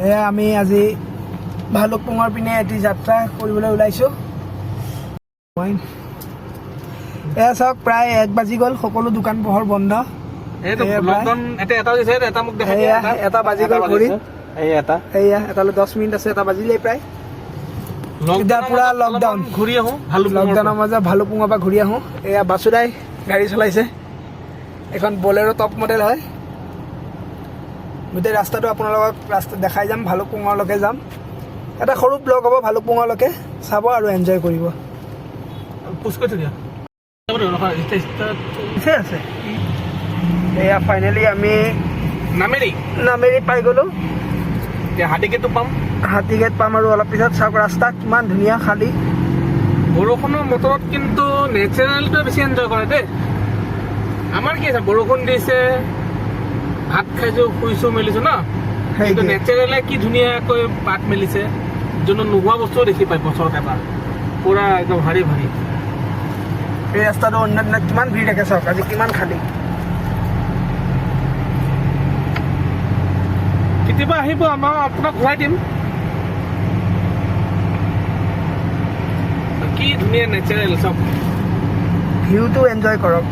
এয়া আমি আজি ভালুকপুঙৰ পিনে এটি যাত্ৰা কৰিবলৈ ওলাইছোঁ। এয়া চাওক, প্ৰায় 1 বাজি গ'ল, সকলো দোকান পোহৰ বন্ধ। এইটো এয়া প্ৰায়। লকডাউন এতিয়া এটা দিছে, এটা মোক দেখাই দিয়া। এয়া, এটা বাজি গ'ল ঘড়ীত। এই এটা। এয়া এটালৈ 10 মিনিট আছে, এটা বাজিলেই প্ৰায়। এতিয়া পুৰা মাজত লকডাউন। অলপমান ঘূৰি আহোঁ ভালুকপুঙৰ লকডাউনৰ মাজত ভালুকপুঙৰ পৰা ঘূৰি আহোঁ। এয়া বাসুদাই গাড়ী চলাইছে, এখন বলেৰ' টপ মডেল হয়। গোটেই ৰাস্তাটো আপোনালোকক ৰাস্তা দেখাই যাম, ভালুকপুঙৰলৈকে যাম। এটা সৰু ব্লগ হ'ব, ভালুকপুঙৰলৈকে চাব আৰু এনজয় কৰিব। পুছ কৰি থৈ দিয়া। আছে আছে। এয়া ফাইনেলি আমি নামেৰি। নামেৰি পাই গ'লোঁ। এতিয়া হাতীগেটটো পাম। হাতীগেট পাম আৰু অলপ পিছত। চাওক ৰাস্তা কিমান ধুনীয়া, খালী। বৰষুণৰ বতৰত কিন্তু নেচাৰেলটোৱে বেছি এনজয় কৰে দেই। আমাৰ কি আছে, বৰষুণ দিছে, ভাত খাইছো, শুইছো, মেলিছো ন। কিন্তু সেইটোৱে। নেচাৰেলে কি ধুনীয়াকৈ পাত মেলিছে, যোনটো নোহোৱা বস্তুও দেখি পায় বছৰত এবাৰ, পুৰা একদম ভাৰী ভাৰী। এই ৰাস্তাটো অন্য দিনত কিমান ভিৰ থাকে, চাওক আজি কিমান খালী। কেতিয়াবা আহিব, আমাৰ আপোনাক ঘূৰাই দিম। কি ধুনীয়া নেচাৰেল চব। ভিউটো এনজয় কৰক।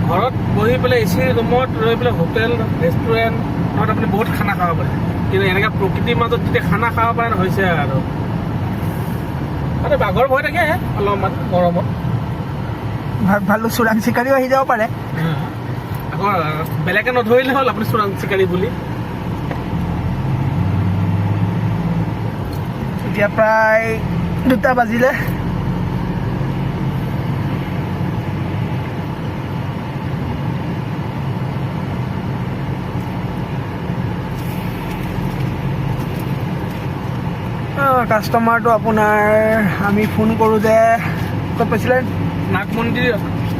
ঘৰত বহি পেলাই এ চি ৰুমত ৰৈ পেলাই হোটেল ৰেষ্টুৰেণ্টত আপুনি বহুত খানা খাব পাৰে, কিন্তু এনেকৈ প্ৰকৃতিৰ মাজত যেতিয়া খানা খাব পাৰে হৈছে আৰু মানে বাঘৰ ভয় থাকে অলপমান গৰমত। ভাগ ভালো চোৰাং চিকাৰীও আহি যাব পাৰে। আকৌ বেলেগে নধৰিলে হ'ল, আপুনি চোৰাং চিকাৰী বুলি। এতিয়া প্ৰায় 2টা বাজিলে। কাষ্টমাৰটো আপোনাৰ আমি ফোন কৰোঁ যে ক'ত পাইছিলে? নাগ মন্দিৰ।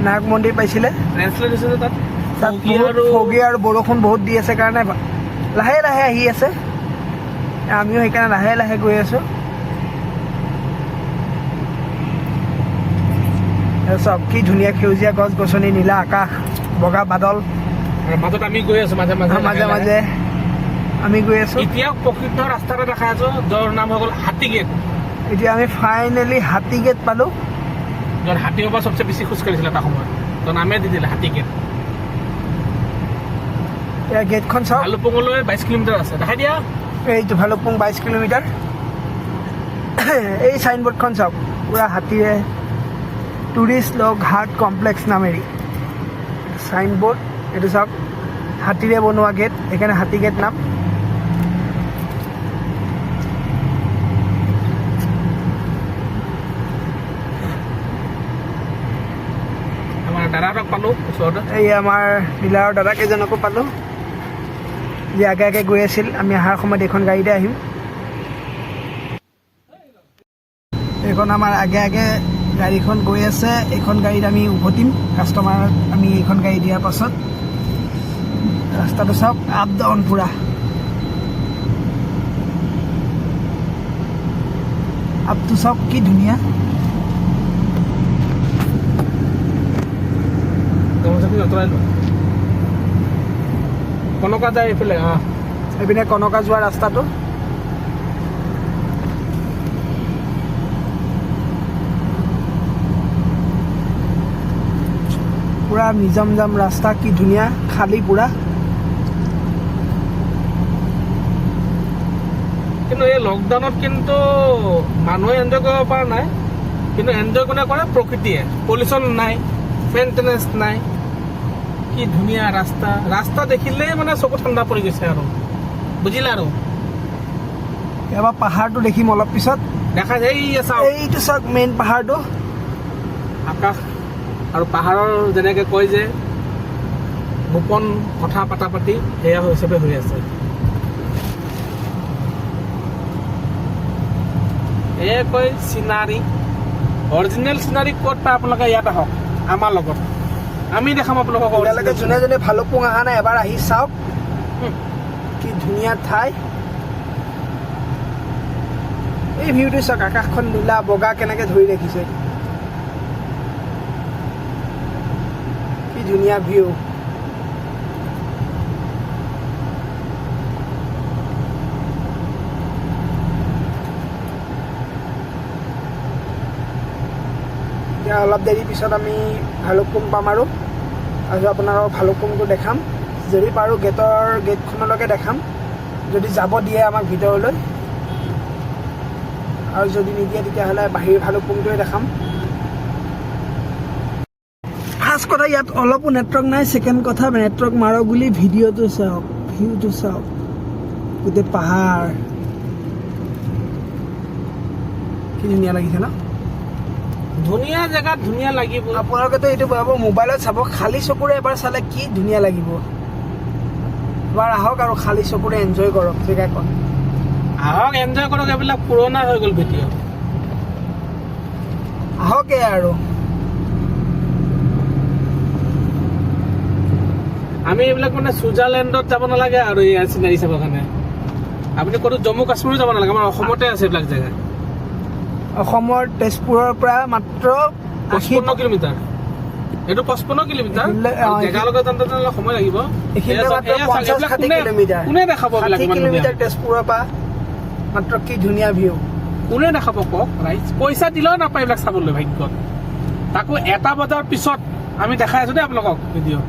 নাগ মন্দিৰ পাইছিলে। লেণ্ডশ্লাইড হৈছে যে তাত। তাত ফগি বহুত আৰু ফগি আৰু বৰষুণ বহুত দি আছে কাৰণে লাহে লাহে আহি আছে। আমিও সেইকাৰণে লাহে লাহে গৈ আছোঁ। এয়া চাওক কি ধুনীয়া সেউজীয়া গছ গছনি, নীলা আকাশ, বগা বাদল। আৰু মাজত আমি গৈ আছো মাজে মাজে। মাজে মাজে আমি গৈ আছোঁ। এতিয়া প্ৰসিদ্ধ ৰাস্তা এটা দেখাই আছো, যাৰ নাম হৈ গ'ল হাতীগেট। এতিয়া আমি ফাইনেলি হাতী গেট পালোঁ। য'ত হাতীৰ পৰা চবচে বেছি খোজ কাঢ়িছিলে এটা সময়ত, তো নামে দি দিলে হাতীগেট। এয়া গেটখন চাওক। ভালুকপুঙলৈ 22 কিলোমিটাৰ আছে, দেখাই দিয়া। এইটো ভালুকপুং 22 কিলোমিটাৰ। এই চাইনবোৰ্ডখন চাওক, পূৰা হাতীৰে, টুৰিষ্ট লগ হাট কমপ্লেক্স নামেৰি চাইনবোৰ্ড। এইটো চাওক, হাতীৰে বনোৱা গেট, সেইকাৰণে হাতী গেট নাম। আমাৰ দাদাহঁতক পালোঁ ওচৰতে। এই আমাৰ ডিলাৰৰ দাদা কেইজনকো পালোঁ, যি আগে আগে গৈ আছিল। আমি অহাৰ সময়ত এইখন গাড়ীতে আহিম। এইখন আমাৰ আগে আগে গাড়ীখন গৈ আছে। এইখন গাড়ীত আমি উভতিম কাষ্টমাৰক আমি এইখন গাড়ী দিয়াৰ পাছত। ৰাস্তাটো চাওক, আপ ডাউন পূৰা। আপটো চাওক কি ধুনীয়া। গামোচাখন আঁতৰাই লোৱা। কনকা যায় এইফালে। এইপিনে কনকা যোৱা ৰাস্তাটো। পূৰা নিজম জাম ৰাস্তা, কি ধুনীয়া, খালী পূৰা। কিন্তু এই লকডাউনত কিন্তু মানুহে এনজয় কৰিব পৰা নাই, কিন্তু এনজয় কোনে কৰে? প্ৰকৃতিয়ে। পলিউশ্যন নাই, মেইনটেনেঞ্চ নাই, কি ধুনীয়া ৰাস্তা। ৰাস্তা দেখিলেই মানে চকু ঠাণ্ডা পৰি গৈছে আৰু, বুজিলা আৰু। এবাৰ পাহাৰটো দেখিম অলপ পিছত। দেখা যায়, এই চাওক। এইটো চাওক, মেইন পাহাৰটো। আকাশ আৰু পাহাৰৰ যেনেকে কয় যে গোপন কথা পাতা পাতি, সেয়া হিচাপে হৈ আছে। এয়ে কয় চিনাৰী, অৰিজিনেল চিনাৰী ক'ত পায়? আপোনালোকে ইয়াত আহক আমাৰ লগত, আমি দেখাম আপোনালোকক এতিয়ালৈকে original। যোনে যোনে ভালুকপুং অহা নাই, এবাৰ আহি চাওক কি ধুনীয়া ঠাই। এই ভিউটো চাওক, আকাশখন নীলা বগা কেনেকে ধৰি ৰাখিছে, কি ধুনীয়া ভিউ। অলপ দেৰি পিছত আমি ভালুকপুং পাম আৰু আৰু আপোনালোকক ভালুকপুংটো দেখাম। যদি পাৰোঁ গেটখনলৈকে দেখাম, যদি যাব দিয়ে আমাক ভিতৰলৈ, আৰু যদি নিদিয়ে তেতিয়াহ'লে বাহিৰ ভালুকপুংটোৱে দেখাম। ফাৰ্ষ্ট কথা, ইয়াত অলপো নেটৱৰ্ক নাই। ছেকেণ্ড কথা, নেটৱৰ্ক মাৰক বুলি। ভিডিঅ'টো চাওক, ভিউটো চাওক, গোটেই পাহাৰ কি ধুনীয়া লাগিছে ন? ধুনীয়া জেগাত ধুনীয়া লাগিব। আপোনালোকেতো এইটো ভাব মোবাইলত চাব, খালী চকুৰে এবাৰ চালে কি ধুনীয়া লাগিব। এবাৰ আহক আৰু খালী চকুৰে এনজয় কৰক জেগাকণ। আহক, এনজয় কৰক। এইবিলাক পুৰণা হৈ গ'ল ভিডিঅ'। আহকে আৰু। আমি এইবিলাক মানে ছুইজাৰলেণ্ডত যাব নালাগে আৰু ইয়াৰ চিনাৰী চাবৰ কাৰণে। আপুনি ক'তো জম্মু কাশ্মীৰো যাব নালাগে, আমাৰ অসমতে আছে এইবিলাক জেগা। অসমৰ তেজপুৰৰ পৰা মাত্ৰ 80 55 কিলোমিটাৰ, এইটো 55 কিলোমিটাৰ। জেগালৈকে যাওঁতে অলপ সময় লাগিব। এইখিনিতে এয়া চাওক, মাত্ৰ এয়া চাওক, 50 এইবিলাক 60 কিলোমিটাৰ। কোনে দেখাব এইবিলাক 60 ইমান ধুনীয়া? কিলোমিটাৰ তেজপুৰৰ পৰা মাত্ৰ, কি ধুনীয়া ভিউ। কোনে দেখাব কওক ৰাইজ? পইচা দিলেও নাপায় এইবিলাক চাবলৈ ভাগ্যত। তাকো 1 বজাৰ পিছত আমি দেখাই আছো দেই আপোনালোকক ভিডিঅ'।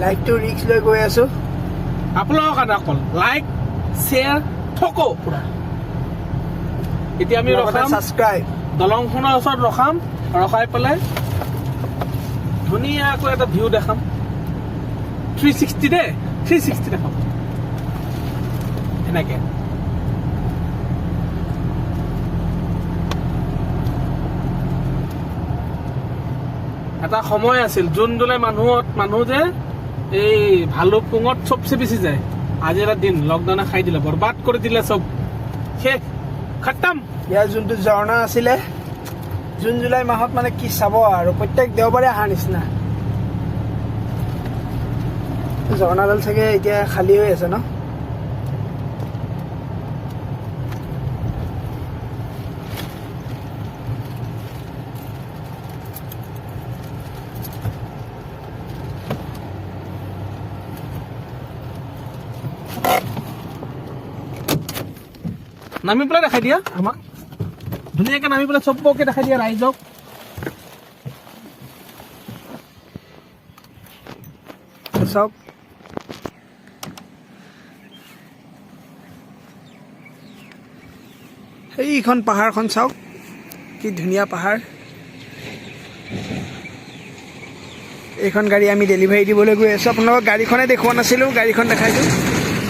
লাইফটো ৰিস্ক লৈ গৈ আছো। আপোনালোকৰ কাৰণে অকল লাইক, শ্বেয়াৰ ঠকো পুৰা। এতিয়া আমি লগতে ৰখাম ছাবস্ক্ৰাইব। দলংখনৰ ওচৰত ৰখাম, ৰখাই পেলাই ধুনীয়াকৈ এটা ভিউ দেখাম, 360 দেই, 360 দেখাম এনেকে। এটা সময় আছিল জুন জুলাই মানুহ যে এই ভালুকপুঙত চবচে বেছি যায়। আজি এটা দিন লকডাউনে খাই দিলে, বৰবাদ কৰি দিলে, চব শেষ, খতম। ইয়াৰ যোনটো ঝৰ্ণা আছিলে জুন জুলাই মাহত, মানে কি চাব আৰু, প্ৰত্যেক দেওবাৰে অহাৰ নিচিনা। ঝৰ্ণাডাল চাগে এতিয়া খালী হৈ আছে ন? নামি পেলাই দেখাই দিয়া আমাক ধুনীয়াকে, নামি পেলাই চবকে দেখাই দিয়া ৰাইজক। চাওক, সেইখন পাহাৰখন চাওক, কি ধুনীয়া পাহাৰ। এইখন গাড়ী আমি ডেলিভাৰী দিবলৈ গৈ আছোঁ। আপোনালোকক গাড়ীখনে দেখুওৱা নাছিলোঁ, গাড়ীখন দেখাইছোঁ।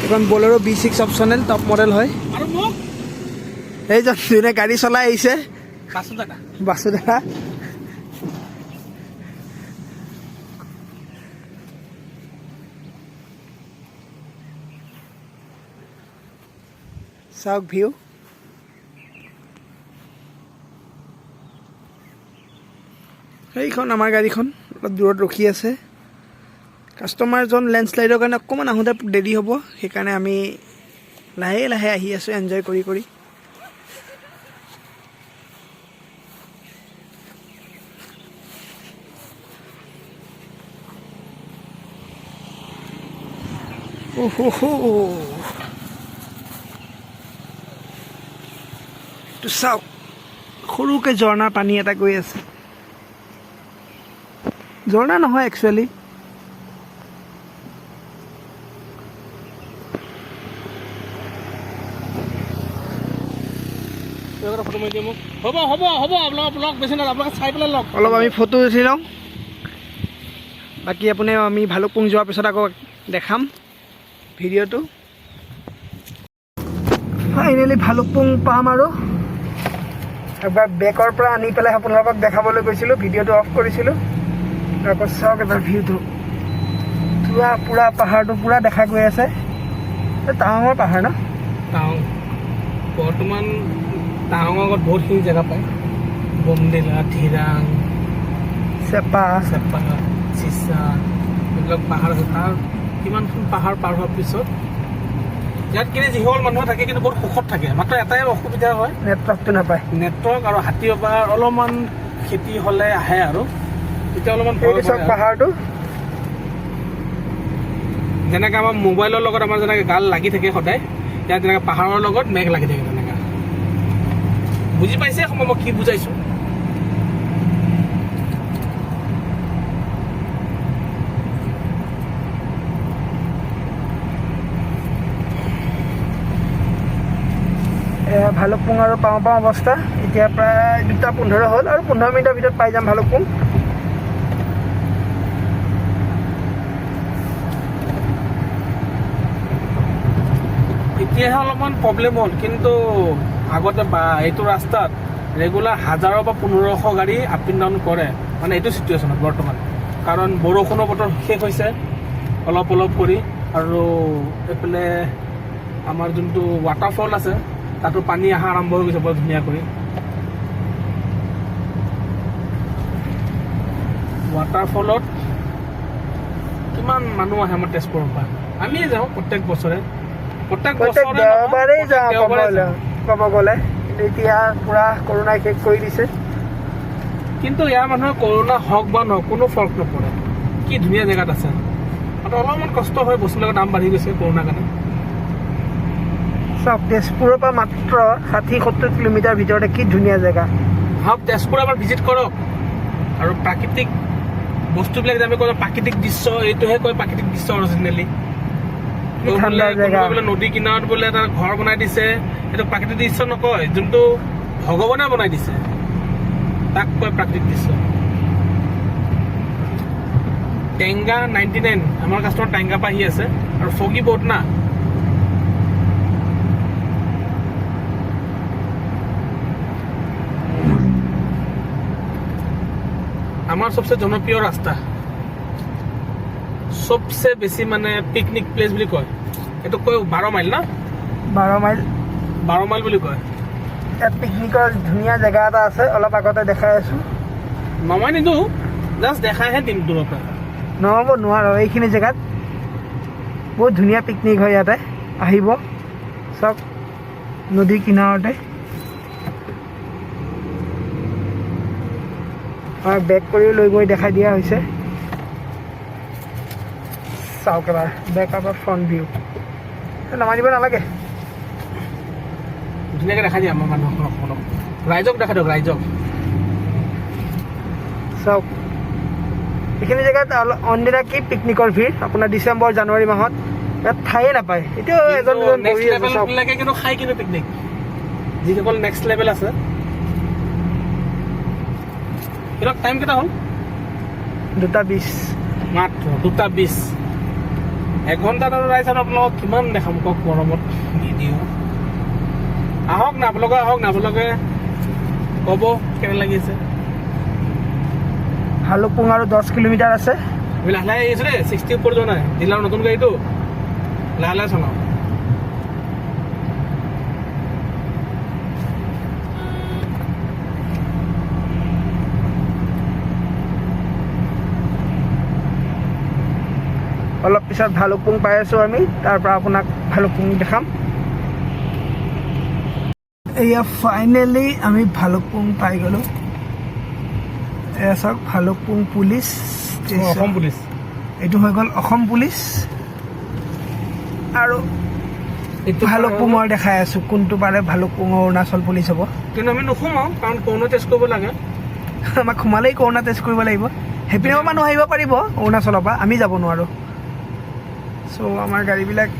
এইখন বলেৰ' B6 optional, top model হয়। আৰু মোক সেইজন যোনে গাড়ী চলাই আহিছে। বাচো দাদা। বাসু দাদা। চাওক ভিউ। সেইখন আমাৰ গাড়ীখন অলপ দূৰত ৰখি আছে। কাষ্টমাৰজন লেণ্ডশ্লাইডৰ কাৰণে অকণমান আহোঁতে দেৰি হ'ব, সেইকাৰণে আমি লাহে লাহে আহি আছোঁ এনজয় কৰি কৰি। ওহো, এইটো চাওক, সৰুকৈ ঝৰ্ণাৰ পানী এটা গৈ আছে। ঝৰ্ণা নহয় একচুৱেলি। ফটো মাৰি দিয়ে মোক। হ'ব হ'ব হ'ব, আপোনালোক লগ বেছি নহয়, আপোনালোকে চাই পেলাই লওক। অলপ আমি ফটো উঠি লওঁ। বাকী আপুনি আমি ভালুকপুং যোৱাৰ পিছত আকৌ দেখাম ভিডিঅ'টো। ফাইনেলি ভালুকপুং পাম আৰু। একবাৰ বেকৰ পৰা আনি পেলাই আপোনালোকক দেখাবলৈ গৈছিলোঁ, ভিডিঅ'টো অফ কৰিছিলোঁ। আকৌ চাওক এবাৰ ভিউটো, পূৰা পূৰা পাহাৰটো পূৰা দেখা গৈ আছে। এই টাৱাঙৰ পাহাৰ ন? টাৱাং। বৰ্তমান টাৱাঙৰ আগত বহুতখিনি জেগা পায়, বমডিলা, ধিৰাং, চেপা। চেপা, চিচা, এইবিলাক পাহাৰ আছে। তাৰ কিমানখন পাহাৰ পাৰ হোৱাৰ পিছত ইয়াত কিন্তু যিসকল মানুহ থাকে কিন্তু বহুত সুখত থাকে। মাত্ৰ এটাই অসুবিধা হয়, নেটৱৰ্কটো নাপায়। নেটৱৰ্ক আৰু হাতী অপাৰ অলপমান খেতি হ'লে আহে আৰু তেতিয়া অলপমান ভয় এইটো চাওক কৰে আৰু। পাহাৰটো। যেনেকে আমাৰ মোবাইলৰ লগত আমাৰ যেনেকে গাল লাগি থাকে সদায়, ইয়াত যেনেকে পাহাৰৰ লগত মেঘ লাগি থাকে তেনেকা। বুজি পাইছে সময় মই কি বুজাইছো? ভালুকপুং আৰু পাওঁ পাওঁ অৱস্থা। এতিয়া প্ৰায় 2:15 হ'ল আৰু 15 মিনিটৰ ভিতৰত পাই যাম ভালুকপুং। এতিয়াহে অলপমান প্ৰব্লেম হ'ল, কিন্তু আগতে বা এইটো ৰাস্তাত ৰেগুলাৰ 1000ৰ পৰা 1500 গাড়ী আপ এণ্ড ডাউন কৰে, মানে এইটো চিটুৱেশ্যনত বৰ্তমান। কাৰণ বৰষুণৰ বতৰ শেষ হৈছে অলপ অলপ কৰি, আৰু এইফালে আমাৰ যোনটো ৱাটাৰফল আছে তাতো পানী অহা আৰম্ভ হৈ গৈছে বৰ ধুনীয়া কৰি। ৱাটাৰফলত কিমান মানুহ আহে আমাৰ তেজপুৰৰ পৰা, আমিয়ে যাওঁ প্ৰত্যেক বছৰে, প্ৰত্যেক প্ৰত্যেক বছৰে নহয়, দেওবাৰেই প্ৰত্যেক যাওঁ ক'ব দেওবাৰে গ'লে যাওঁ। ক'ব গ'লে কিন্তু এতিয়া পূৰা কৰোণাই শেষ কৰি দিছে। কিন্তু ইয়াৰ মানুহৰ কৰোণা হওক বা নহওক কোনো ফৰক নপৰে। কি ধুনীয়া জেগাত আছে। আৰু অলপমান কষ্ট হয়, বস্তুবিলাকৰ দাম বাঢ়ি গৈছে কৰোণাৰ কাৰণে। চাওক, তেজপুৰৰ পৰা মাত্ৰ 60-70 কিলোমিটাৰ ভিতৰতে কি ধুনীয়া জেগা। আহক তেজপুৰ এবাৰ ভিজিট কৰক। আৰু প্ৰাকৃতিক বস্তুবিলাক যে আমি কওঁ প্ৰাকৃতিক দৃশ্য, এইটোহে কয় প্ৰাকৃতিক দৃশ্য অৰিজিনেলি। কি ঠাণ্ডা জেগা। বোলে নদী কিনাৰত বোলে এটা ঘৰ বনাই দিছে, সেইটো প্ৰাকৃতিক দৃশ্য নকয়, যোনটো ভগৱানে বনাই দিছে তাক কয় প্ৰাকৃতিক দৃশ্য। টেংগা 99, আমাৰ কাষ্টমাৰ টেংগা পৰা আহি আছে আৰু ফগি বহুত না। আমাৰ চবচে জনপ্ৰিয় ৰাস্তা, চবচে বেছি মানে পিকনিক প্লেচ বুলি কয় এইটো, কয় 12 মাইল না? 12 মাইল। 12 মাইল বুলি কয়। ইয়াত পিকনিকৰ ধুনীয়া জেগা এটা আছে, অলপ আগতে দেখাই আছো। নমাই নিদিওঁ, জাষ্ট দেখাইহে দিম দূৰৰ পৰা। নহ'ব, নোৱাৰো। এইখিনি জেগাত বহুত ধুনীয়া পিকনিক হয়, ইয়াতে আহিব। চাওক, নদীৰ কিনাৰতে। আমাক বেক কৰিও লৈ গৈ দেখাই দিয়া হৈছে। চাওক এবাৰ বেক আৰু ফ্ৰণ্ট ভিউ। নমাই দিব নালাগে। ধুনীয়াকৈ দেখাই দিয়া আমাৰ মানুহক, অলপ ৰাইজক দেখাই দিয়ক, ৰাইজক। চাওক, এইখিনি জেগাত অনদিনা কি পিকনিকৰ ভিৰ। আপোনাৰ ডিচেম্বৰ জানুৱাৰী মাহত ইয়াত ঠায়ে নাপায়। এতিয়াও এজন দুজন নেক্সট বহি আছে। লেভেল চাওক, বিলাকে কিন্তু খাই কিন্তু পিকনিক, যিসকল নেক্সট লেভেল আছে। এইবিলাক টাইম কেইটা হ'ল? 2:20। মাত্ৰ 2:20। এঘণ্টাত আৰু ৰাইজ আৰু আপোনালোকক কিমান দেখাম কওক, গৰমত নিদিওঁ। আহক না আপোনালোকে, আহক না আপোনালোকে, ক'ব কেনে লাগিছে। ভালুকপুং আৰু 10 কিলোমিটাৰ আছে। আমি লাহে লাহে আহিছো দেই, 60 ওপৰত যোৱা নাই। ডিলাৰ নতুন গাড়ীটো, লাহে লাহে চলাওঁ। অলপ পিছত ভালুকপুং পাই আছোঁ আমি, তাৰ পৰা আপোনাক ভালুকপুং দেখাম। এয়া ফাইনেলি আমি ভালুকপুং পাই গ'লোঁ। এয়া চাওক, Bhalukpong police station. Assam police. এইটো হৈ গ'ল অসম পুলিচ। আৰু এইটো ভালুকপুঙৰ দেখাই আছোঁ, কোনটো পাৰে ভালুকপুঙৰ অৰুণাচল পুলিচ হ'ব। কিন্তু আমি নোসোমাওঁ, কাৰণ কৰোণা টেষ্ট কৰিব লাগে। আমাক সোমালেই কৰোণা টেষ্ট কৰিব লাগিব। সেইপিনেও মানুহ আহিব পাৰিব অৰুণাচলৰ পৰা, আমি যাব নোৱাৰোঁ। চ' আমাৰ গাড়ীবিলাক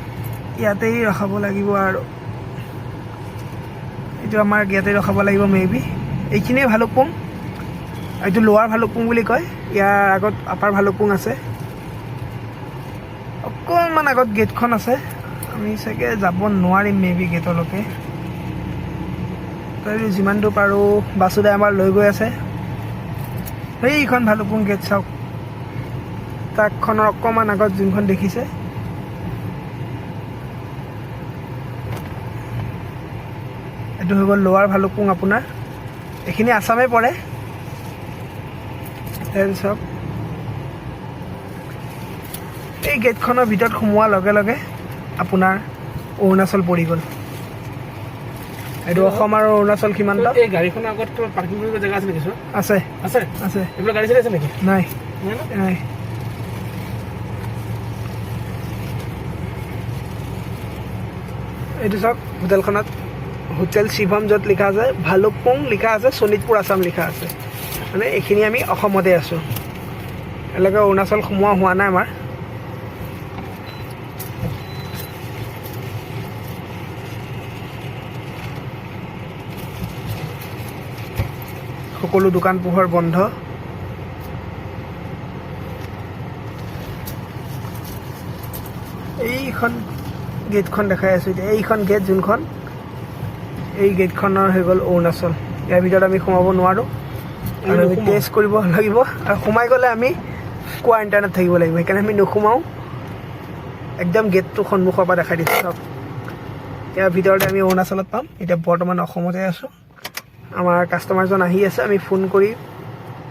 ইয়াতেই ৰখাব লাগিব আৰু এইটো আমাৰ ইয়াতেই ৰখাব লাগিব মে বি। এইখিনিয়ে ভালুকপুং। এইটো লোৱাৰ ভালুকপুং বুলি কয়। ইয়াৰ আগত আপাৰ ভালুকপুং আছে, অকণমান আগত গেটখন আছে। আমি চাগে যাব নোৱাৰিম মে বি গেটলৈকে। তথাপিও যিমান দূৰ পাৰোঁ বাসুদাই আমাৰ লৈ গৈ আছে। সেইখন ভালুকপুং গেট চাওক, ট্ৰাকখনৰ অকণমান আগত যোনখন দেখিছে। এইটো হৈ গ'ল লোৱাৰ ভালুকপুং আপোনাৰ। এইখিনি আছামে পৰে। Then চাওক, এই গেটখনৰ ভিতৰত সোমোৱাৰ লগে লগে আপোনাৰ অৰুণাচল পৰি গ'ল। এইটো অসম আৰু অৰুণাচল সীমান্ত। এই গাড়ীখনৰ আগত কিবা পাৰ্কিং কৰিব জেগা আছে নেকি? আছে। আছে? আছে। এইবিলাক গাড়ী চাড়ী আছে নেকি? নাই। নাই ন? নাই। এইটো চাওক, হোটেলখনত হোটেল শিৱম য'ত লিখা আছে, ভালুকপুং লিখা আছে, শোণিতপুৰ আছাম লিখা আছে। মানে এইখিনি আমি অসমতে আছোঁ, এতিয়ালৈকে অৰুণাচল সোমোৱা হোৱা নাই আমাৰ। সকলো দোকান পোহৰ বন্ধ। এইখন গেটখন দেখাই আছোঁ এতিয়া। এইখন গেট যোনখন, এই গেটখনৰ হৈ গ'ল অৰুণাচল। ইয়াৰ ভিতৰত আমি সোমাব নোৱাৰোঁ আৰু আমি নোসোমাওঁ। টেষ্ট কৰিব লাগিব আৰু সোমাই গ'লে আমি কোৱাৰেণ্টাইনত থাকিব লাগিব। সেইকাৰণে আমি নোসোমাওঁ। একদম গেটটো সন্মুখৰ পৰা দেখাই দিছোঁ, চাওক। ইয়াৰ ভিতৰতে আমি অৰুণাচলত পাম। এতিয়া বৰ্তমান অসমতে আছোঁ। আমাৰ কাষ্টমাৰজন আহি আছে। আমি ফোন কৰি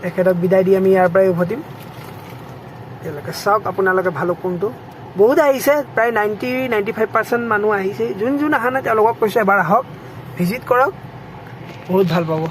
তেখেতক বিদায় দি আমি ইয়াৰ পৰাই উভতিম। তেওঁলোকে চাওক আপোনালোকে, ভালুকপুংটো বহুত আহিছে। প্ৰায় 90-95% মানুহ আহিছে। যোন যোন অহা নাই, তেওঁলোকক কৈছোঁ, এবাৰ আহক, ভিজিট কৰক, বহুত ভাল পাব।